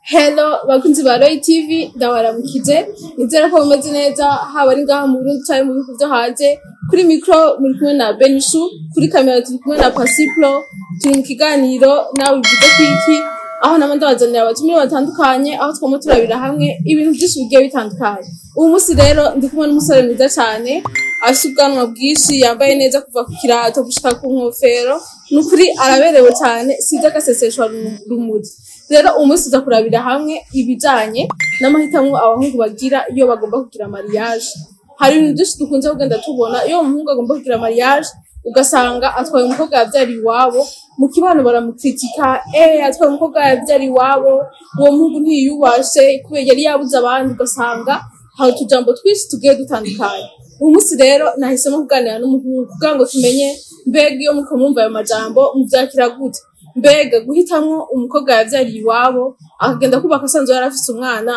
Hello bakunzi ba Roy TV, ndabaramukije. Nizera ko mumeze neza, haba ari ngaha mu Burundi canke mu bihugu vyo hanze. Kuri micro muri kumwe na Benishu, kuri kamera turi kumwe na Pasiplo. Turi mu kiganiro "Nawe Ubivuze Kwiki", aho nama ndabazanira abatumire batandukanye, aho twama turabira hamwe ibintu vyinshi bigiye bitandukanye. Uyu munsi rero ndi kumwe n'umusore mwiza cane, afise ubwanwa bwinshi, yambaye neza kuva ku kirato gushika ku nkofero. Nukuri araberewe cane, size agaseseshwa rumuri. Rero uyu munsi tuza kurabira hamwe ibijanye n'amahitamwo abahungu bagira iyo bagomba kugira mariage. Hari ibintu byinshi dukunze kugenda tubona iyo umuhungu agomba kugira mariage, ugasanga atwaye umukobwa yavyariye iwabo. Mu kibano baramukritika: "Atwaye umukobwa yavyariye iwabo, uwo muhungu ntiyiyubashe kubera yari yabuze abandi." Ugasanga hari utujambo twinshi tugiye dutandukanye. Uyu munsi rero nahisemo kuganira n'umuhungu kugira ngo tumenye: mbega iyo muriko murumva ayo majambo, muvyakira gute? Mbega guhitamwo umukobwa yavyariye iwabo akagenda kubaka asanzwe yarafise umwana,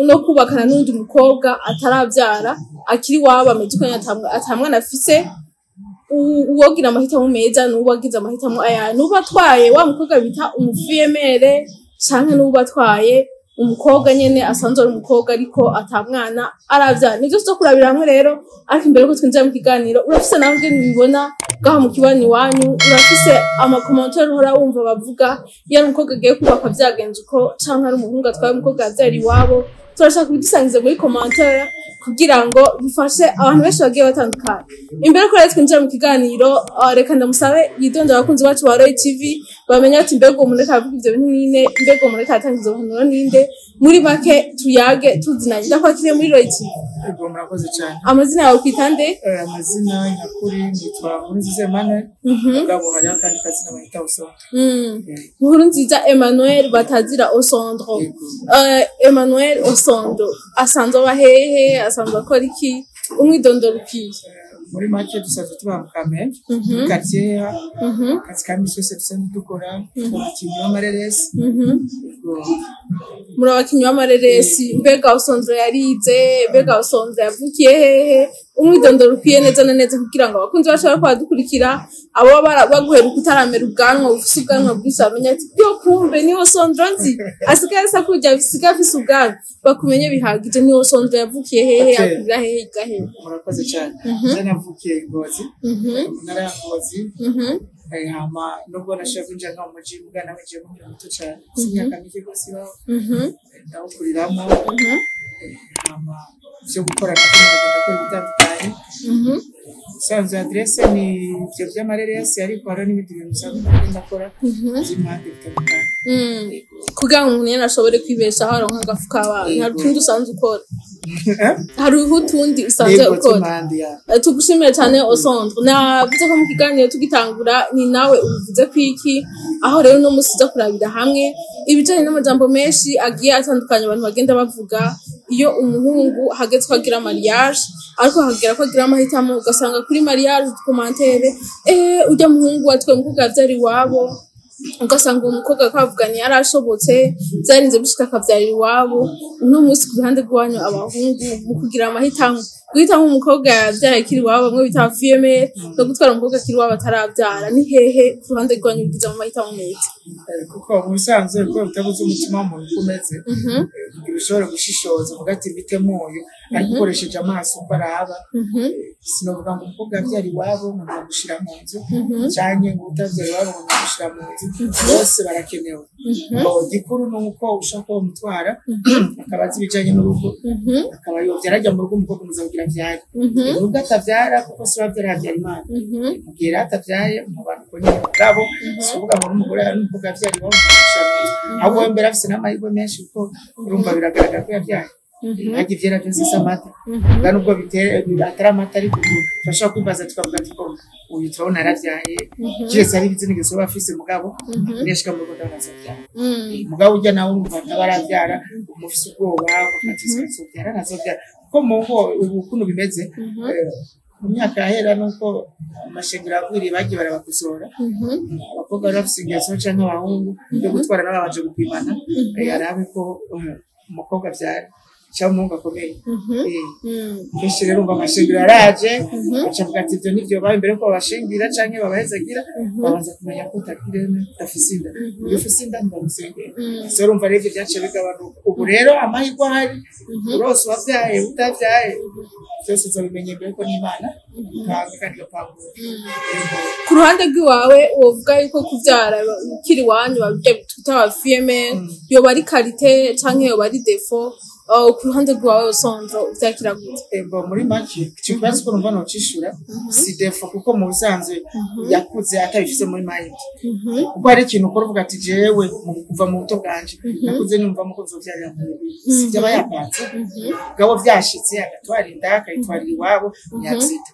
no kubakana n'uwundi mukobwa ataravyara, akiri iwabo, ameze uko nyene, ata mwana afise, uwogira amahitamo meza n'uwo agize amahitamo aya? N'uwo atwaye wa mukobwa bita umu fille-mère, canke n'uwo atwaye umukobwa nyene asanzwe ari umukobwa ariko ata mwana aravyara? Nivyo tuza kurabira hamwe rero. Ariko imbere yuko twinjira mu kiganiro, urafise nawe ingene ubibona ngaho mu kibano iwanyu? Urafise ama commentaires uhora wumva bavuga iyo ari umukobwa agiye kubaka vyagenze uko, canke ari umuhungu atwaye umukobwa yavyara iwabo? Turashaka kubidusangiza muri commentaire kugira ngo bifashe abantu benshi bagiye batandukanye. Imbere ko rero twinjira mu kiganiro, reka ndamusabe yidondora, abakunzi bacu ba Roy TV bamenye ati: mbega uwo muntu ariko aravuga ivyo bintu ninde? Mbega uwo muntu ariko aratanga izo mpanuro ninde? Muri make tuyage tuzinanye. Ndakwakiriye muri Roy TV. Ego, murakoze cyane. Amazina yawe kwita nde? Amazina nyakuri nitwa Nkurunziza Emmanuel, mugabo hariho akandi kazina bahita Osondro. Nkurunziza Emmanuel batazira Osondro. Yego. Emmanuel Osondro asanzwe aba hehe? Asanzwe akora iki? Umwidondoro ukwiye. Muri make dusanzwe tuba mu Kamenge, muri quartier, akazi ka misi yose dusanzwe dukora, abakinnyi b'amareresi. Yego. Muri abakinnyi b'amareresi. Mbega Osondro yarize? Mbega Osondro yavukiye hehe? Umwidondoro ukwiye neza na neza kugira ngo abakunzi bacu bariko baradukurikira, abo baguheruka utaramera ubwanwa, bufise ubwanwa bwinshi, bamenye ati: "Yo, kumbe ni Osondro nzi, asigaye asa kurya, asigaye afise ubwanwa." Bakumenye bihagije. Ni Osondro yavukiye hehe? Akurira hehe? Yiga hehe? Murakoze cyane. Je navukiye i Ngozi, mu ntara ya Ngozi. Hama nubwo nashoboye kwinjira nka mu muji, mbwa nawinjiyemo nkiri muto cyane, si imyaka mike rwose ibaho. Ndawukuriramo. Hama ivyo gukora navyo ndagenda gukora ibitandukanye. Usanzwe adresse ni ivyo vy'amareresi, ariko hariho n'ibindi bintu usanzwe ngenda akora vy'impande bitandukanye. Kugira ngo umuntu nyene ashobore kwibeshaho, aronka agafu k'abana, hari utundi usanzwe ukora? Hariho utundi usanzwe Yego, ukora? Tw'impande ya. Tugushimiye cyane, Osondro. Navuze ko mu kiganiro tugitangura ni "Nawe Ubivuze Kwiki", aho rero uno munsi tuza kurabira hamwe ibijanye n'amajambo menshi agiye atandukanye abantu bagenda bavuga iyo umuhungu hageze ko agira mariage, ariko hagera ko agira amahitamo, ugasanga kuri mariage utu commentaires: "Urya muhungu atwaye umukobwa yavyara iwabo." Ugasanga uwo mukobwa akavuga ntiyarashobotse, byarinze bishika akavyarira iwabo. Uno munsi ku ruhande rwanyu abahungu, mu kugira amahitamo, guhitamo umukobwa yavyara akiri iwabo, bamwe bita fille-mère, no gutwara umukobwa akiri iwabo ataravyara, ni hehe ku ruhande rwanyu bigize mu mahitamo meza? Kuko mu bisanzwe, kuko utabuze umutima w'umuntu uko umeze, kugira ushobore gushishoza uvuga ati: "Mbitemo uyu", ariko ukoresheje amaso uko araba, sinovuga ngo umukobwa yavyara iwabo ngo ndamushira mu nzu, canke ngo utavyara iwabo ngo ndamushira mu nzu. Bose barakenewe. Bo, igikuru ni uko ushaka ko bamutwara akaba azi ibijanye n'urugo, akaba yovyara ajya mu rugo. Umukobwa umuza kugira avyare, nubwo atavyara, kuko se wavyara havyara Imana. Mu gihe rero atavyaye mu bantu uko nyene, mugabo si ukuvuga ngo n'umugore n'umukobwa yavyara iwabo ngo ndamushira mu nzu. Ahubwo we mbere afise n'amahirwe menshi, kuko urumva biragaragara ko yavyaye. Harya ivyera vyose si amata. Bwa nubwo atari amata, ariko turashobora kwibaza tukavuga ati ko uyu turabona yaravyaye, kiretse ari izindi ngeso aba afise, mugabo niyashika mu rugo ndabona azovyara. Mugabo urya nawe urumva ataba aravyara, umufise ubwoba, ukavuga ati: "Azovyara, ntazovyara?" Kuko mu ngo ubu ukuntu bimeze, mu myaka yahera nuko amashengero agwiriye, bagiye barabakosora. Abakobwa bari bafise ingeso canke abahungu yo gutwara nabo babanje gupimana, arabe ko umukobwa avyara. Cyangwa umuhungu akomeye. Kenshi rero umva amashengero yaraje, acavuga ati ibyo nibyo baye mbere ko babashingira canke babahezagira, babanza kumenya ko utagira, udafise inda. Iyo ufise inda ntibamusengera. So urumva rero ivyo vyaciye bigabanuka. Ubu rero amahirwe ahari, urose uwavyaye, utavyaye, byose uzobimenya mbere ko n'Imana ipanga kandi igapangura. Yego. Ku ruhande rw'iwawe, wovuga yuko kuvyara ukiri iwanyu, babirya twita aba fille-mère, yoba ari qualité canke yoba ari défaut? Ku ruhande rwawe usonzo uvyakira gute? Ego, muri make ico kibazo ko numva nocishura, si défaut, kuko mu busanzwe yakuze atabifise muri mind, kuko hari ikintu ukora uvuga ati jewe kuva mu buto bwanje nakuze numva ko nzovyarira mu rugo, sivyo aba yapanze. Gabo vyashitse agatwara inda, akayitwarira iwabo, ntiyatsita.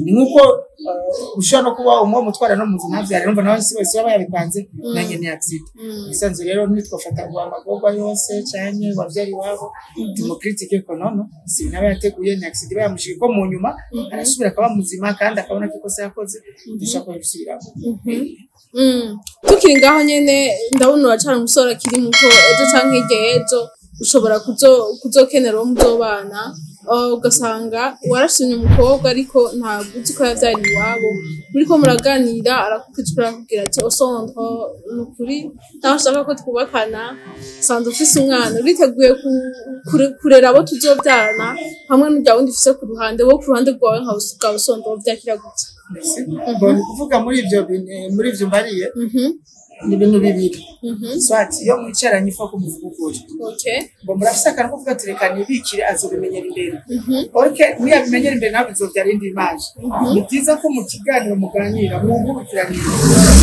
Ni nkuko ushobora no kuba umwe mutwara no mu nzu ntavyare, urumva nawe si wese aba yabipanze, nanjye ntiyatsita. Bisanzwe rero ntitwafata ngo amagorwa yose canke wavyara iwabo tumucritique ko nono si nawe yateguye, ni accident iba yamushiye, ko mu nyuma arasubira akaba muzima kandi akabona ko ikosa yakoze dushaka kubisubiramo. Tukiri ngaho nyene, ndabona uracari umusore akiri muto. Ejo canke hirya y'ejo ushobora kuzokenera uwo muzobana, ugasanga warashimye umukobwa ariko ntabwo uzi ko yavyariye iwabo. Muriko muraganira, arakubwira, arakubwira ati: "Osondro, ni ukuri naho ushaka ko twubakana, sanze ufise umwana. Uriteguye kurera abo tuzovyarana hamwe n'urya wundi ufise ku ruhande?" Wowe ku ruhande rwawe nka bwa Osondro vyakira gute? Merci. Bon, ni kuvuga muri ivyo muri ivyo mbariye, ni ibintu bibiri. Soit iyo mwicaranye ifa kumuvuga ukuri, ngo murafise akantu ko kuvuga ati reka nibikire, azobimenyera imbere. Okay, niyabimenyera imbere nawe bizovyara indi image. Ni byiza ko mu kiganiro muganira mwungurukiranira,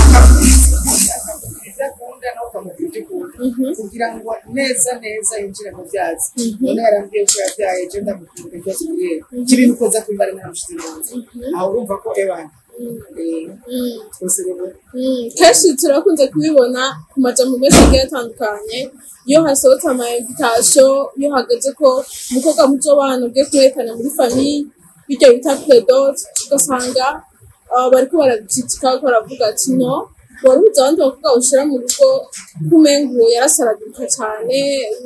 akakubwira ibyo akunda nawe ukamubwira ibyo ukunda, kugira ngo neza neza yinjire mu vyazi. None yarambwiye ko yavyaye, je ndamukunda, ikibazo kiri kibi nuko aza kumva ari naramushize mu nzu. Aho urumva ko ebana twese rero. Kenshi turakunze kubibona ku majambo menshi agiye atandukanye, iyo hasohotse ama invitation, iyo hageze ko umukobwa muzobana ugiye kumwerekana muri famille, bityo bita pré-dot, ugasanga bariko barabicritiqua, bariko baravuga ati: "No wari uzi abandi bakobwa ushira mu rugo kumengo yarasaragurika cane,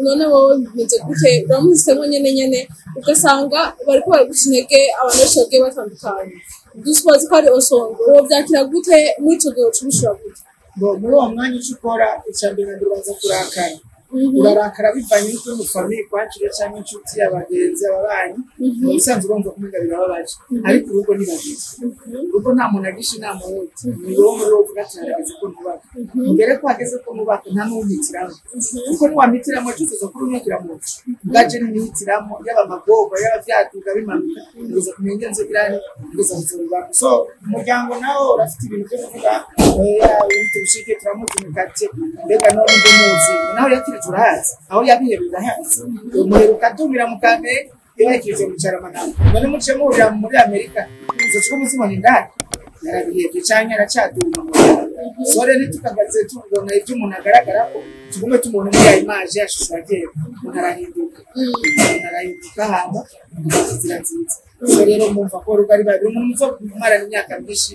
none wowe bimeze gute? Uramuhisemo nyene nyene?" Ugasanga bariko baraguca intege abantu benshi bagiye batandukanye. Dusubaze ko ari Osongo, wowe vyakira gute muri ico gihe? Uca ubishura gute? Bo, muri uwo mwanya icyo ukora, icya mbere na mbere ubanza kurakara. Urarakara bivanye n'uko uri mu famille kwakira cyangwa inshuti, abagenzi, ababanyi. Mu bisanzwe urumva kumenga birababaje, ariko urugo ni babiri. Urugo nta muntu agisha inama wundi, ni wowe muri wowe uvuga ati harageze ko nubaka. Mbere ko hageze ko nubaka, nta n'uwumpitiramo, kuko niwampitiramo tuzoza kuri unyakira mu nzu ubwaje nimihitiramo, yaba amagorwa, yaba vyaduga bimanuka, ngeza kumenya ingenzi birani ngeza kuzobibamo. So umuryango nawo urafite ibintu byo kuvuga: oya, tubushike turamutumikate, mbega none ndumuzi naho yakirije urahazi, aho yabihebeye urahazi, umuheruka atumira mu Kamenge, iyo yakirije mu Carama nawe none muce muhurira muri Amerika, uzoca umuzimana indani yarabihebye canke aracaduma mu muryango. So rero ntitukagaze tubona ibyo umuntu agaragara ko tugume tumubona muri ya image ya shusho ya kera. Umuntu arahinduka, umuntu arahinduka, hama agafata inzira nziza. So rero mumva ko urugo ari babiri, umuntu muzo kumarana imyaka myinshi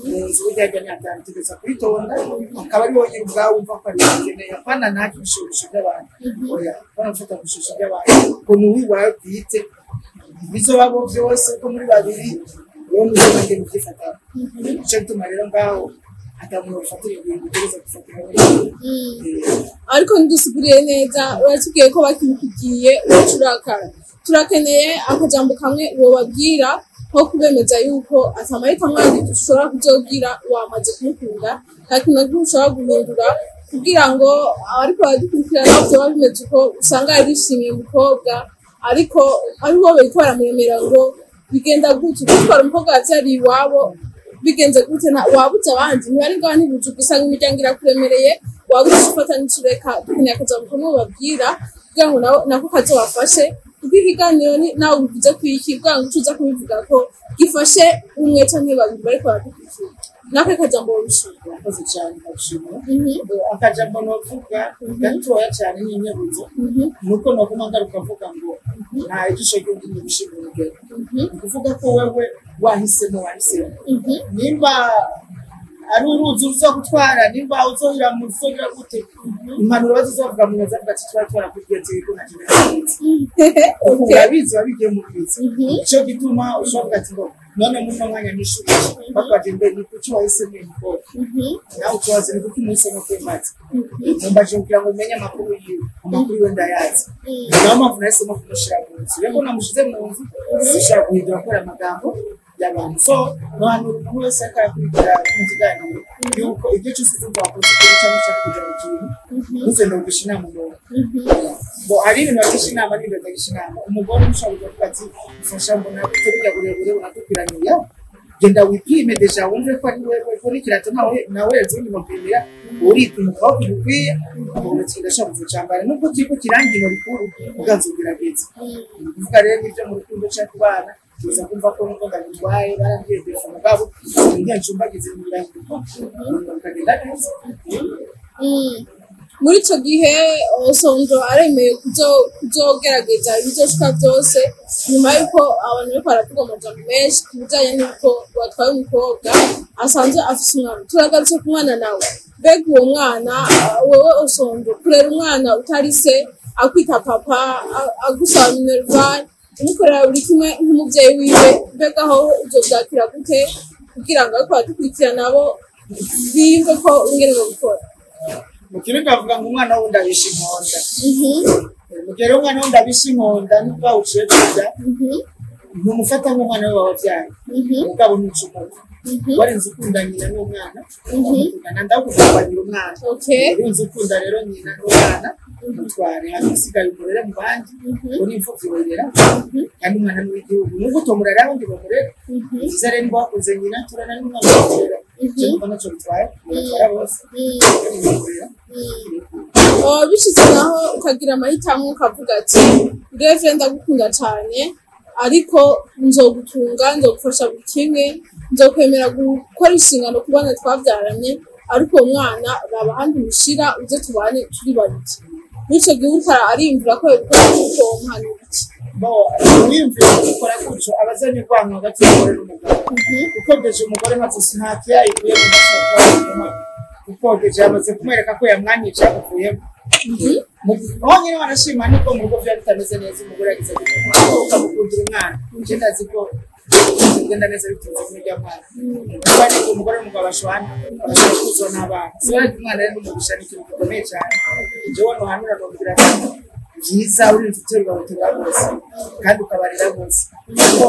mu nzu, burya hirya myaka utegereza kwitonda, akaba ari wowe nyine ubwawe wumva ko ari wowe ukeneye, apana ntacyo ibishobisho by'abantu. Oya, apana gufata ibishobisho by'abantu ngo ni uwiwawe bwite, bizobabo byose ko muri babiri, wowe muzobagenda ubyifatamo. Nico gituma rero ngaho ata muntu ufatira ibintu, utegereza gufatira wenyine. Ariko ntidusiguriye neza, uratubwiye ko bakibikubwiye uwacu urakara. Turakeneye akajambo kamwe wobabwira nko kubemeza yuko atamahitamo yandi dushobora kuzogira, wamaze kumukunda, nta kintu na kimwe ushobora guhindura, kugira ngo abariko baradukurikirana vyoba bimeze uko usanga yarishimiye umukobwa, ariko ari bo bariko baramuremera ngo bigenda gutyo, gutwara umukobwa yavyariye iwabo bigenze gute? Wabuze abandi ntibari ngaho, ntibuze, ugasanga imiryango irakuremereye, wabuze icyo ufata n'ico ureka. Dukeneye akajambo kamwe babwira kugira ngo nako kazobafashe, kuko ikiganiro ni nawe ubivuze kwiki, kugira ngo ico uza kubivuga ko gifashe umwe canke babiri bariko baradukurikira. Nako akajambo wobishura. Urakoze cyane, ndagushimira. Akajambo novuga gatoya cyane n'inyebuzo, nuko noguma ngaruka avuga ngo nta ijisho ry'undi ntibishima urugero. Ni ukuvuga ko wewe wahisemo, wahisemo. Nimba Ari uruzi ruzogutwara, nimba uzohira mu uzogira gute, impanuro bazizovuga mu nyoza, avuga ati twari twarakubwiye ati ko ntacyo ndabizi. Urabizi wabigiye mu bizi. Ico gituma ushobora kuvuga ati ngo none muri uno mwanya nishurije bakwaje mbere, ni kuki wahisemo uyu mukobwa? Nawe utubaze ni kuki muhisemo kwemaza. Mumbaje kugira ngo umenye amakuru yiwe, amakuru yiwe ndayazi, niyo mpamvu nahisemo kumushira mu nzu. Rero namushize mu nzu, sinshobora guhindura kubera amagambo y'abantu. So nohanura umuntu wese ariko arakurikira mu kiganiro yuko ibyo cyose uzumva wakoze ukuri cyangwa ushaka kuja mu kintu, ntuzende kugisha inama umuntu. Bo hari ibintu bagisha inama n'ibintu batagisha inama. Umugore ushobora kuvuga ati mfasha, mbona gute burya burebure bunadukwiranye, ya genda wipime déjà wumve ko ari wewe, ko n'ikirato nawe nawe undi mupimira, uripima ukaboko bikwiye, ukabona ati ndashaka kucambara nubwo kiriko kirangino rikuru uganza ugerageza. Ni ukuvuga rero n'ibyo mu rukundo cyangwa ku bana, tuza kumva ko nubwo ndagutwaye barambwiye défaut, mugabo ngiye ncumbagize mu birahinduka bikagenda neza. Muri ico gihe Osonjo aremeye kuzogerageza ibizoshika byose, nyuma y'uko abantu bariko baravuga amajambo menshi ku bijanye n'uko watwaye umukobwa asanzwe afise umwana. Turagarutse ku mwana nawe. Mbega uwo mwana, wewe Osonjo, kurera umwana utari se, akwita papa, agusaba minerval, umukorera buri kimwe nk'umuvyeyi wiwe, mbega aho uzovyakira gute, kugira ngo ariko baradukurikira nabo biyumve ko ingene babikora? Mu kirundi bavuga ngo umwana wundi abisha inkonda. Mu gihe rero umwana wundi abisha inkonda, nubwo awuciye kurya, ntumufata nk'umwana we wabyaye, mugabo ntucumuka. Warinze ukunda nyina n'umwana, uramukunda, ndagukunda umwana. Urinze ukunda rero nyina n'umwana, mutware, hanyuma usigaye umurere mu bandi, ngo n'imfuvyi werera, kandi umwana ni uw'igihugu, nubwo utomurera abandi bamurera. Byiza rero niba wakunze nyina, turana n'umwana bamurera. Icyo numva ntacyo bitwaye, mubatwara bose murera. Oh, bishitse naho ukagira amahitamo ukavuga ati reve ndagukunda cyane, ariko nzogutunga, nzogufasha buri kimwe, nzokwemera gukora inshingano ku bana twabyaranye, ariko uwo mwana raba ahandi umushira, uze tubane turi babiri. Muri ico gihe uriko ariyumvira ko yobikora gutyo, womuhanura iki? Bo uwiyumvira gukora gutyo aba azanye urwango hagati y'umugore n'umugabo, kuko déjà umugore maze sinati yayikuye mu masoko, kuko déjà yamaze kumwereka ko yamwanyica yamuvuyemo. Honyine wanashima nubwo mu rugo byaba bitameze neza, umugore yagize ati ukamukundira umwana, njye ndazi ko bigenda neza biturutse kuri uriya mwana. Kuba ariko umugore n'umugabo bashwana, bashobora kuzwa n'abana, si ariko umwana rero n'umugisha, ni ikintu gikomeye cyane. Jewe nohanura nobwira ati byiza urinze uterura uterura bose kandi ukabarera bose, kuko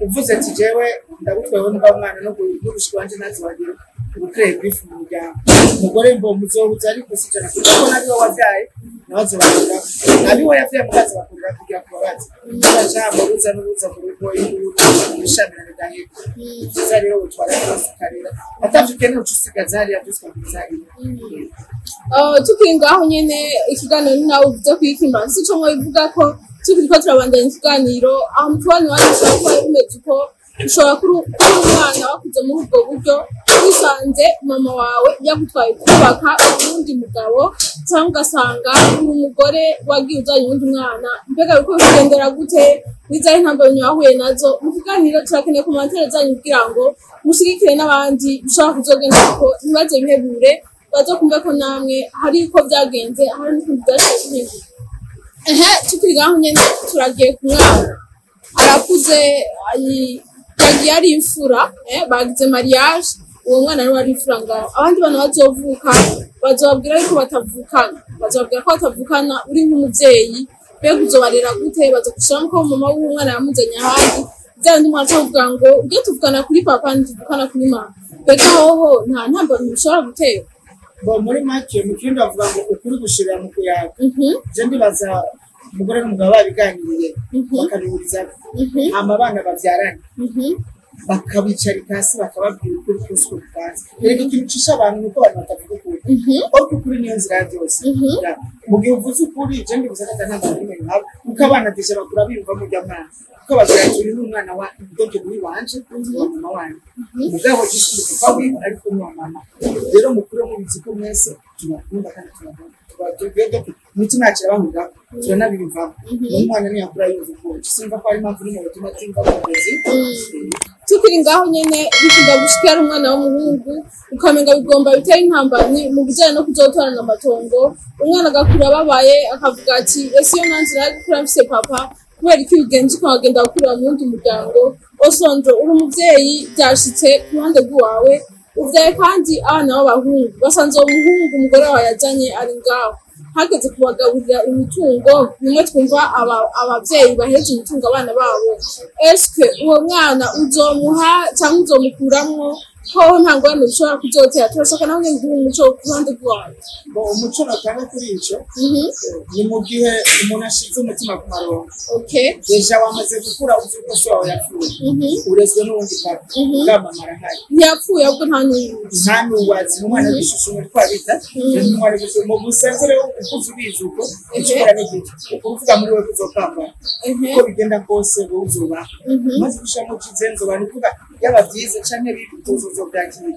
uvuze ati jewe ndagutwaye n'ubwa mwana n'ubushiki wanje ntazibagira, ubukreye beef mu muryango. Umugore mbo muzohuza, ariko si 100%, kuko nabiwe wavyaye nawe azobakurira, nabiwe yavyaye mukazi bakurira kugira kubabaza uracamba uruza n'uruza mu rugo, induru ibishamirane bidahera. Byiza rero utwara byose ukarera, atavyo ukeneye uca usigaza hariya, byose ukagumiza hariya. Tukiri ngaho nyene, ikiganiro ni nawe uvuze kwikima, sico mwobivuga ko tukiriko turabandanya ikiganiro aho mu tubana iwanyu ushobora kuba bimeze uko, ushobora kuba umwana wakuze muri ubwo buryo, wisanze mama wawe yagutwaye kubaka uwundi mugabo, cyangwa ugasanga uri umugore wagiye ujanye uwundi mwana. Mbega biriko bikugendera gute? N'izahe ntambamyi wahuye nazo? Mu kiganiro turakeneye commentaires zanyu kugira ngo mushigikire n'abandi bishobora kuzogenda uko, ntibaze bihebure, bazokumve ko namwe hari uko byagenze, hari n'ukuntu byashoboye guhinduka. Ehe, tukiri ngaho nyene, turagiye ku mwana arakuze, yagiye ari imfura, bagize mariage, uwo mwana niwe ari imfura ngaho. Abandi bana bazovuka bazobabwira yuko batavukana, bazobabwira ko batavukana. Uri nk'umuvyeyi, mbega uzobarera gute? Bazogushiramo ko mama w'umwana yamuzanye ahandi, bya bindi umwana aca ngo ujye tuvukana kuri papa, ntituvukana kuri mama. Mbega hoho nta ntambamyi bishobora gutera? Bo muri make, mu kirundi bavuga ngo ukuri gushirira mu kuyaga. Je ndibaza umugore n'umugabo babiganiriye, bakabihurizaho, hama abana babyaranye bakabicarika hasi, bakababwira ukuri kose uko bipanze. Erega ikintu cisha abantu ni uko abantu batavuga ukuri, ariko ukuri niyo nzira ya byose. Ya, mu gihe uvuze ukuri, je ndibuza ko ata ntambara n'imwe yohaba, kuko abana déjà bakura biyumva murya mwana, kuko bagira ati uyu ni umwana wa donc ni wanje, wa mama wanje, mugabo jishinzwe papa wiwe, ariko ni wa mama. Rero mukure mubizi ko mwese tubakunda kandi tubakunda, imitima yacu irabahurira, turanabiyumvamo. N'umwana ntiyakura yumva ukuri, simva ko hari impamvu n'imwe bituma atumva mu mugezi. Tukiri ngaho nyene, bikunda gushika ari umwana w'umuhungu, ukamenga bigomba bitera intambamyi mu bijanye no kuzotorana amatongo. Umwana agakura ababaye, akavuga ati: "Ese iyo nanje nari gukura mfise papa, kubera iki bigenze uko nkagenda gukurira mu wundi muryango?" Osonjo, uri umuvyeyi, byashitse ku ruhande rw'iwawe, uvyaye kandi abana b'abahungu, basanze uwo muhungu umugore wawe yazanye ari ngaho. Hageze kubagaburira imitungo, bimwe twumva abavyeyi baheje imitungo abana babo, eske uwo mwana uzomuha cyangwa uzomukuramwo? Hoho nta ngorane bishobora kuzotera? Turashaka nawe nyene guha umuco ku ruhande rwawe. Ngo umuco natanga kuri ico, ni mu gihe umuntu ashize umutima ku marongo. Déjà wamaze gukura, uzi ko so wawe yapfuye, urezwe n'uwundi papa, bwa mama arahari. Ntiyapfuye, ahubwo nta n'uwuzi. Nta n'uwazi, ni umwana w'ishusho twabita umwana w'ishusho. Mu busanzwe rero ukuze ubizi uko, icyo ukora ni gito, ukuvuga muri we kuzopambana uko bigenda kose, wowe uzobaho. Maze gushiramo kizenzo, ni ukuvuga yaba byiza canke bibi, tuzozobyakira.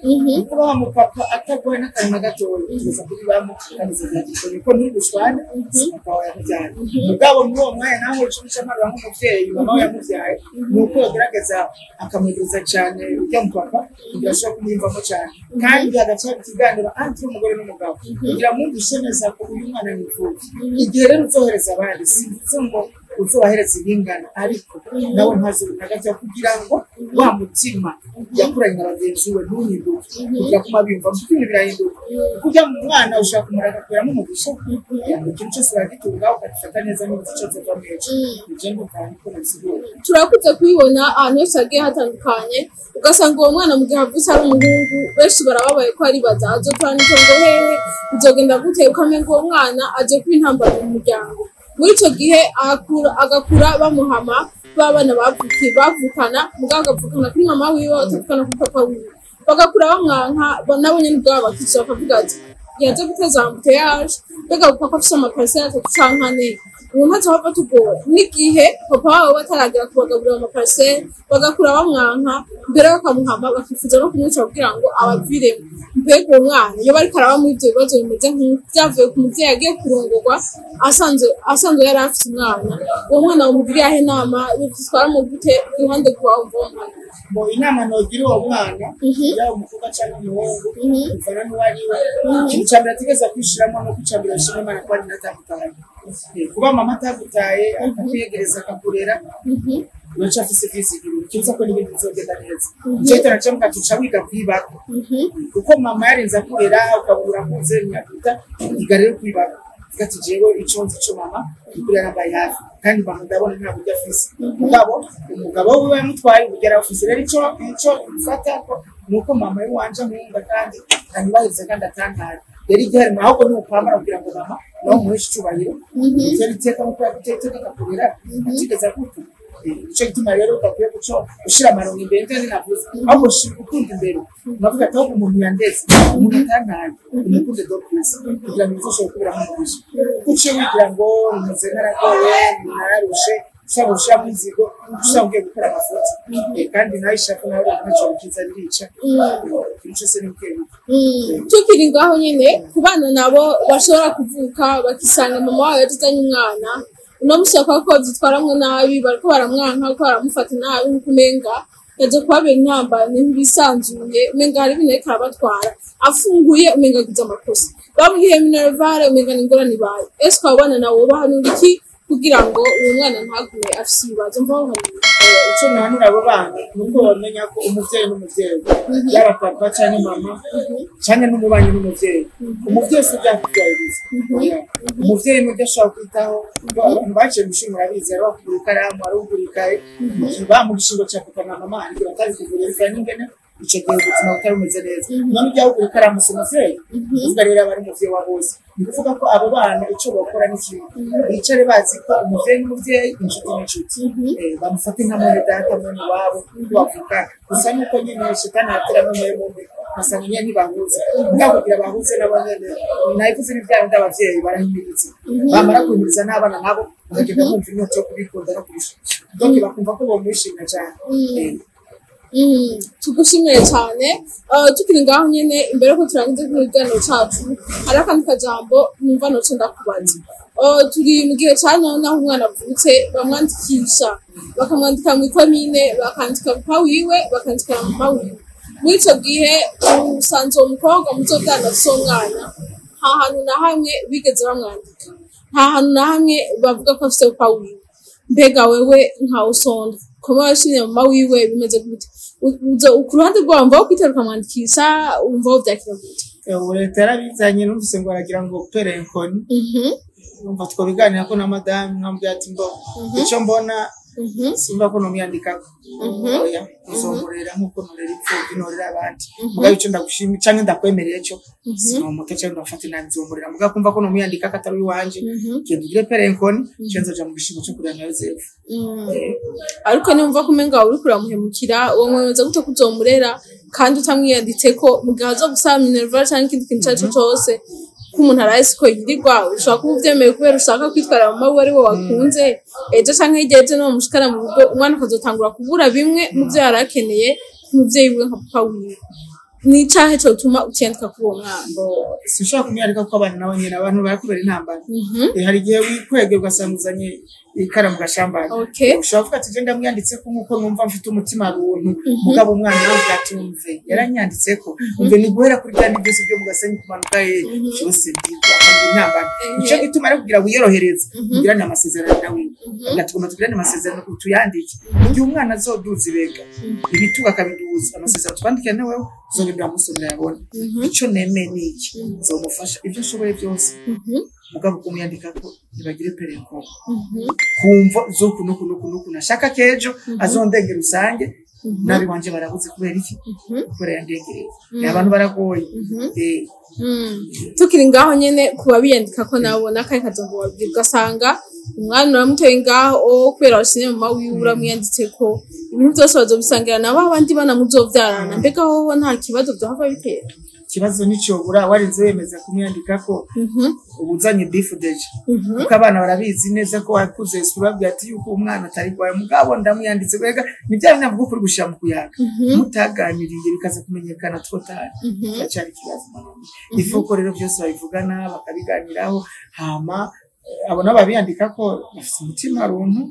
Kuba wa mupapa ataguha n'akantu na gatoya, tuza kubibamo kandi uzobyakira, kuko ntugushwane, si papa wawe yakubyaye. Mugabo muri uwo mwanya nawe uca ucamarura nk'umuvyeyi, mama we yamuvyaye, ni uko yogerageza akamwegereza cane ujya mu papa kugira ashobore kumwiyumvamo cane, kandi hagaca haba ikiganiro entre umugore n'umugabo kugira mwumvishe neza ko uyu mwana ni imfuvyi. Igihe rero uzohereza abandi, simvuze ngo uzobahereza ibingana, ariko nawe ntazuru na gato, kugira ngo wa mutima yakuranye na bagenzi we ntuhinduke, kugira ko biyumva, kuko ibintu birahinduka. Kujya mu mwana ushaka kumara agakuramo umugisha, ikintu cyose uragitunga ukagifata neza, n'ubuzi cyose uva mu ejo ibyo ndumva niko nabisigura. Turakunze kubibona ahantu henshi hagiye hatandukanye, ugasanga uwo mwana mu gihe avutse ari umuhungu, benshi barababaye ko aribaza: azotorana itongo hehe? Bizogenda gute? Ukamenga uwo mwana aje kuba intambara mu muryango. Muri ico gihe agakura bamuhama b'abana bavukiye bavukana, mugabo agavukana kuri mama wiwe, batavukana kuri papa wiwe, bagakura bamwanka. Nabo nyene ubwabo bakicara bakavuga ati: "Yaje guteza embouteillage, mbega papa afise ama parcelles atatu canke ane, ubu ntazohava tugora." N'igihe papa wabo bataragera kubagaburira ama parcelles, bagakura bamwanka, mbere bakamuhama, bakifuza no kumwica kugira ngo abaviremo. Mbega uwo mwana iyo bariko araba muri ivyo bibazo bimeze nk'uko vyavuye ku muvyeyi agiye kurongorwa asanzwe yari afise umwana, uwo mwana wamugiriye ahe inama? Yovyitwaramo gute iruhande rwawe, umva uwo mwana? Ngo inama nogira uwo mwana, yaba umukobwa cyangwa umuhungu, bivana n'uwo ari we, ikintu cya mbere ategereza kwishiramo no kwicambira mbere ashima Imana ko ari natagutaye. Kuba mama atagutaye, akakwiyegereza, akakurera, uraca afise ivyizigiro kiza ko n'ibintu bizogenda neza. Ico gituma naca tuca wiga kwibako, kuko mama yarinze akurera, ukabura urakuze nyakuta, iga rero kwibako. Vuga ati: "Jewe ico nzi ico mama ukuri yarambaye hafi, kandi mama ndabona nta buryo afise, mugabo umugabo wiwe yamutwaye uburyo arawufise." Rero ico mfata ko ni uko mama w'iwanje ankunda kandi anyubahiriza kandi atantaye. Rero igihari ahubwo ni upambana kugira ngo mama nawe umuheshe icubahiro, utera iteka nkuko yaguteye iteka akakurera atigeze aguta. Nico gituma rero udakwiye guca ushira amarongo imbere, nivyo navuze, ahubwo shira urukundo imbere. Navuga ati: "Ahubwo umuntu yandeze, umuntu atantaye, umukunde de plus, kugira ngo bizoshobore kubera umugisha." Kuko uciye wigira ngo meze naragowe, nararushe, ushaka gushiramo inzigo, ushaka ugiye gukora amafuti. Kandi nawe ishavu nawe urumva ntaco bikiza, birica. Ikintu cose ni bukebuke. Tukiri ngaho nyene, ku bana nabo bashobora kuvuka bakisanga mama wabo yatuzanye umwana, uno musi bakaba ko bavyitwaramwo nabi, bariko baramwanka, bariko baramufata nabi, nkuko umenga yaje kubabera intambamyi, ntibisanzuye, umenga hari ibintu ariko arabatwara, afunguye umenga agize amakosa, bamwihe minerval umenga ni ingorane ibaye. Ese abo bana nabo bahanura iki kugira ngo uwo mwana ntagume afise ibibazo? Mva bahanura. Icyo nahanura abo bana ni uko bamenya ko umuvyeyi n'umuvyeyi, yaba papa canke mama canke n'umubanyi n'umuvyeyi, umuvyeyi si ivyakuvyaye gusa. Oya. Umuvyeyi n'uburyo ashobora kwitaho. Abantu baciye mu ishuri murabizi, hari uwakugura ikaramu, hari ugura ikaye, bamuha igishingo ca papa na mama, hari igihe batabikuguriye bivanye n'ingene ico gihe ubuzima butari bumeze neza. None ujya wugura ikaramu si umuvyeyi? Kuvuga rero aba ari umuvyeyi wa bose. Ni ukuvuga ko abo bana ico bokora ni kimwe: bicare bazi ko umuvyeyi n'umuvyeyi, inshuti n'inshuti. Bamufate nka mwene data, mwene wabo bavukana. Gusa nuko nyene shetani ateramo mwemwe, ugasanga nyene ntibahuza. Mugabo kugira bahuze nabo nyene, nabivuze, n'ivya bindi abavyeyi barahimiriza, bamara guhimiriza n'abana nabo bakagenda bumva inyota yo kubikunda no kubishima, donc bakumva ko bomwishimira cane. Tugushimiye cyane. Tukiri ngaho nyene, imbere ko turangiza kino kiganiro cacu, hari akandi kajambo numva noce ndakubaza. Turi mu gihe ca none aho umwana avutse bamwandikisha, bakamwandika mw'ikomine, bakandika papa wiwe, bakandika na mama wiwe. Muri ico gihe usanze uwo mukobwa muzovyarana afise uwo mwana, nta hantu na hamwe bigeze bamwandika, nta hantu na hamwe bavuga ko afise papa wiwe. Mbega wewe nka Usonda, koma washimye mama wiwe, bimeze gute? Ku ruhande rwawe wumva wo kwitera ukamwandikisha, wumva wo vyakira gute? Ubu leta yarabizanye, numvise ngo aragira ngo père inconnu. Numva twobiganira ko na madame, nkambwira ati mbo icyo mbona, simba ko nomyandikako, oya, nzomurera nkuko norera imfubyi, norera abandi. Mugabo ico ndagushimye canke ndakwemereye cyo, sinomuta canke ndamufata nabi, nzomurera. Mugabo kumva ko nomyandikako atari uwanje, genda ugire père inconnu, ce nzoja mu gishingo co kurera na Yozefu. Ariko nimva ko umenga uriko uramuhemukira, uwo mwemeza gute ko uzomurera kandi utamwiyanditseko, mu gihe aza gusaba minerval canke ikindi kintu ico arico cose, ko umuntu arazi ko yirirwa? Ushobora kuba uvyemeye kubera ushaka kwitwara mama wiwe ari we wakunze, ejo canke hirya y'ejo niwamushikana mu rugo, umwana akazotangura kubura bimwe mu vyo yari akeneye ku muvyeyi wiwe nka papa wiwe. Ni icahe cotuma utiyandika kuri uwo mwana? Sinshobora kumwiyandika ko abana nabo nyene abantu barakubera intambara. Hari igihe wikwege ugasanga uzanye ikara mu gashambara. Ushobora kuvuga ati je ndamwiyanditse ko nkuko numva mfite umutima runtu, mugabo umwana nawe avuga ati umve, yaranyanditseko, umve, ni guhera kuri bya byose byo mu gasenyi kumanuka he byose ndiko akagira intambara. Nico gituma rero kugira wiyorohereze, mugirane amasezerano nawe, avuga ati tugomba tugirane amasezerano, utuyandike, mu gihe umwana azoduza ibega ibitugu akabiduza, amasezerano twandike nawe uzogenda uramusomera yabona. Ico nemeye ni iki: nzomufasha ibyo nshoboye byose, mugabo kumwandika ko ntibagire père inconnu kumva zuku nuku nuku nuku nashaka kejo azondengera usange nabi wanje barabuze. Kubera iki? Kubera yandengereye. Abantu baragoye. Tukiri ngaho nyene, kuba biyandika ko nabo n'akahe kajambo babwira? Ugasanga umwana uramuteye ngaho kubera washimye mama wiwe, uramwiyanditse ko ibintu byose bazobisangira nabo abandi bana muzovyarana. Mbega hoho nta kibazo vyohava bitera? Ikibazo nicobura warinze wemeza kumwandika ko ubuzanye beef déjà, kuko abana barabizi neza ko wakuze. Urabwira ati yuko umwana atari gwawe, mugabo ndamwiyanditse. Kwega ni bya bindi avuga ukuri gushira mu kuyaga, mutaganiriye bikaza kumenyekana trop tard, biracyari ikibazo. Ifuko rero byose babivugana, bakabiganiraho, hama abo nabo babiyandika ko bafise umutima runtu,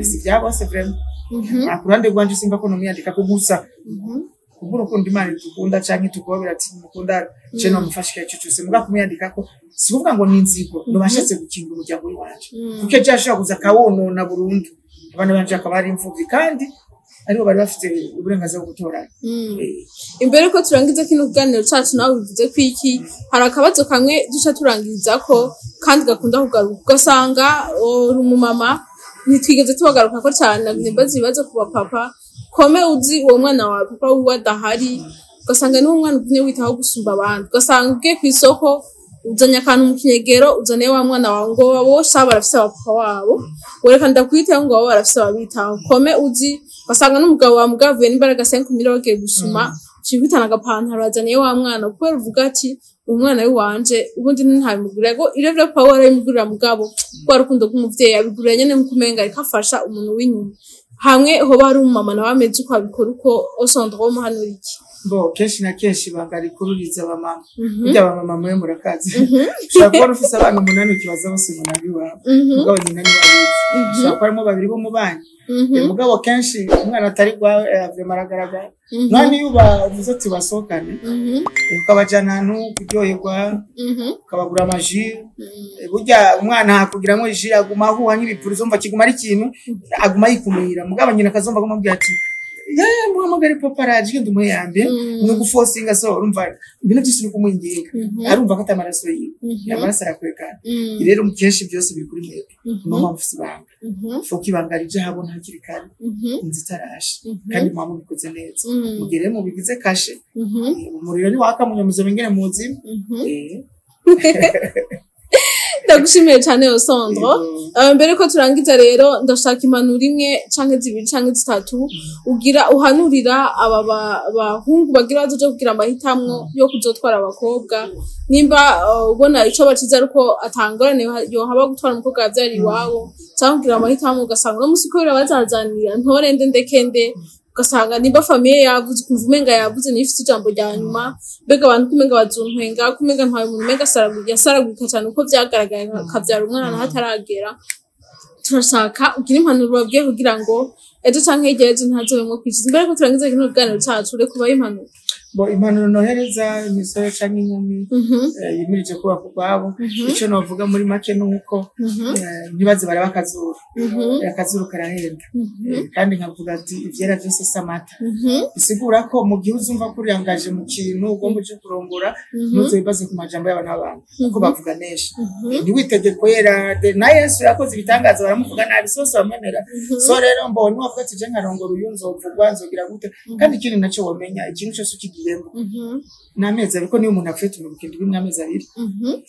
si bya bose vraiment. Ku ruhande rwanje simba ko nomwiyandika ko, gusa kubw'urukundo Imana idukunda canke tukubabwira ati mukunda, ce nomufasha ico cyose. Muga kumwiyandika ko si kuvuga ngo ni inzigo, nobashatse gukinga umuryango w'iwanje, kuko ejo ashobora kuza akawonona burundu, abana banje akaba ari imfuvyi kandi aribo bari bafite uburenganzira bwo gutorana. Imbere ko turangiza kino kiganiro cacu, nawe bivuze ko iki, hari akabazo kamwe duca turangiriza ko kandi gakunda kugaruka. Ugasanga uri umumama, ntitwigeze tubagaruka ko cane, nagumye mbaza ibibazo ku bapapa. Kome uzi uwo mwana wawe papa wiwe adahari, ugasanga niwo mwana ugumye witaho gusumba abandi, ugasanga ugiye kw'isoko uzanye akantu mu kinyegero, uzaniye wa mwana wawe ngo bose barafise abapapa wabo, ngo reka ndakwiteho, ngo babo barafise ababitaho. Kome uzi ugasanga n'umugabo wamugavuye n'imbaraga 5000 bagiye gusuma, ucikubitana agapantaro azaniye wa mwana, kubera uvuga ati umwana w'iwanje ubundi ntabimugurira. Ngo ivyo papa we arabimugurira, mugabo rwa rukundo rw'umuvyeyi abigurira nyene nkuko umenga ariko afasha umuntu w'inyuma. Hamwe hoba hari umumama nawe ameze uko, abikora uko, Osandro womuhanura iki? Bo kenshi na kenshi ibanga rikururiza abamama, burya abamama mwe murakaze. Ushobora kubona ufise abana umunani, ukibaza bose umunani iwabo, mugabo nyina niwe abizi. Ushobora kuba harimo babiri bo mu banyi. Mugabo kenshi umwana atari gwawe vraiment aragaragara. None iyo ubavuze ati basohokane, ukabajana ahantu kuryoherwa, ukabagura amaji, burya umwana hakugiramwo jus aguma ahuha nk'ibipurizo, uzumva kiguma ari ikintu aguma yikumira. Mugabo nyina akazumva akamubwira ati ye muhamagare papa araje, genda umuhe yambe. Ni ugufosinga. So urumva ibintu byose ni kumwinginga, arumva ko atamaraso yiwe, amaraso arakwegana. Rero kenshi byose biri kuri mwebwe, niyo mpamvu ufise ibanga, faut ibanga rije habona hakiri kare, inzu itarashe, kandi muba mubikoze neza. Mugihe rero mubigize caché, umuriro niwaka munyamuze bengene muzima. Ndagushimiye cyane, Osandro. Mbere ko turangiza rero, ndashaka impanuro imwe canke zibiri canke zitatu ugira uhanurira aba bahungu bagira bazoja kugira amahitamwo yo kuzotwara abakobwa, nimba ubona ico bacize ariko atangorane yohaba gutwara umukobwa yavyara iwabo, canke kugira amahitamo ugasanga uno musi ko birabazazanira ntore nde ndekende. Ugasanga nimba famille yavuze, ukumva umenga yavuze niyo ifite ijambo rya nyuma. Mbega abantu kumenga bazontwenga, kumenga ntwaye umuntu, umenga yasaragurika cyane, uko vyagaragaye akavyara umwana hataragera. Turashaka ugire impanuro babwiye kugira ngo ejo canke hirya y'ejo ntazobemwo kwicuza. Mbere ko turangiza kino kiganiro cacu, reka ubahe impanuro. Bo, impanuro nohereza imisore canke inkumi yimirije kubaka urwabo, ico novuga muri make ni uko ntibaze baraba akazuru. Akazuru karahenda. Kandi nkavuga ati ivyera vyose si amata. Bisigura ko mu gihe uzumva ko uriyangaje mu kintu ugomba uje kurongora, ntuzobibaze ku majambo y'abantu b'abantu, kuko bavuga menshi. Ntiwitege kwera na Yesu yakoze ibitangaza baramuvuga nabi, sose bamwemera. So rero mbonye wavuga ati je nkarongora uyu nzovugwa, nzogira gute. Kandi ikindi naco womenya, ikintu cyose ukigiyemo ni amezi 2, ko niyo umuntu apfuye tumwibuka indwi imwe, amezi 2,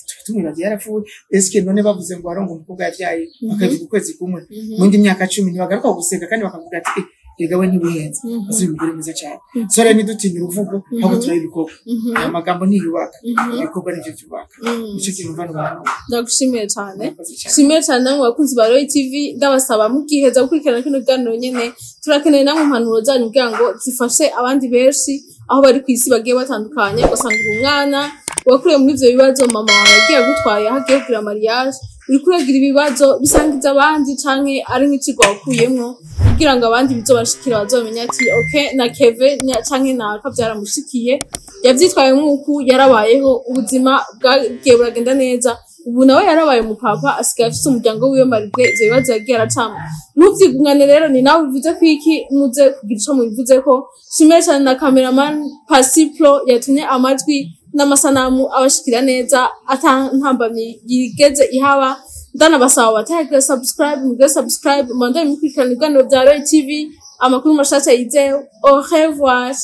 tuba tumwibagiye yarapfuye. Eske none bavuze ngo warongo umukobwa yavyaye, bakabivuga ukwezi kumwe, mu yindi myaka 10 ntibagaruka guseka kandi bakavuga ati: "Eh, erega we ntiwihenze, ese uyu mugore mwiza cyane." So rero ntidutinye uruvugo, ahubwo turabe ibikorwa. Aya magambo ntiyubaka, ibikorwa nivyo byubaka. Nicyo kintu mva n'abantu. Ndagushimiye cyane. Murakoze cyane. Shimiye cyane namwe bakunzi ba Roy TV. Ndabasaba mugiheza gukurikirana kino kiganiro nyene, turakeneye namwe impanuro zanyu kugira ngo zifashe abandi benshi aho bari ku isi bagiye batandukanye. Ugasanga uri umwana wakuriye muri ivyo bibazo, mama wawe yagiye agutwaye aho agiye kugira mariage, uriko uragira ibibazo, bisangiza abandi, canke ari nk'icigwa wakuyemwo kugira ngo abandi bizobashikira bazomenya ati ok, na Keve canke naka vyaramushikiye, yavyitwaye nk'uku, yarabayeho, ubuzima bwagiye buragenda neza, ubu nawe yarabaye umupapa, asigaye afise umuryango wiwe malgré ivyo bibazo yagiye aracamo. Ntuvyigungane rero, ni nawe bivuze ko iki muze kugira ico mubivuzeko. Shimiye cane na cameraman Pasiplo yatumye amajwi n'amasanamu abashikira neza ata ntambamyi yigeze ihaba. Ndanabasaba batagira subscribe, mugire subscribe, mubandanye mukurikirana ibiganiro bya Roy TV, amakuru mashasha yizewe. Au revoir.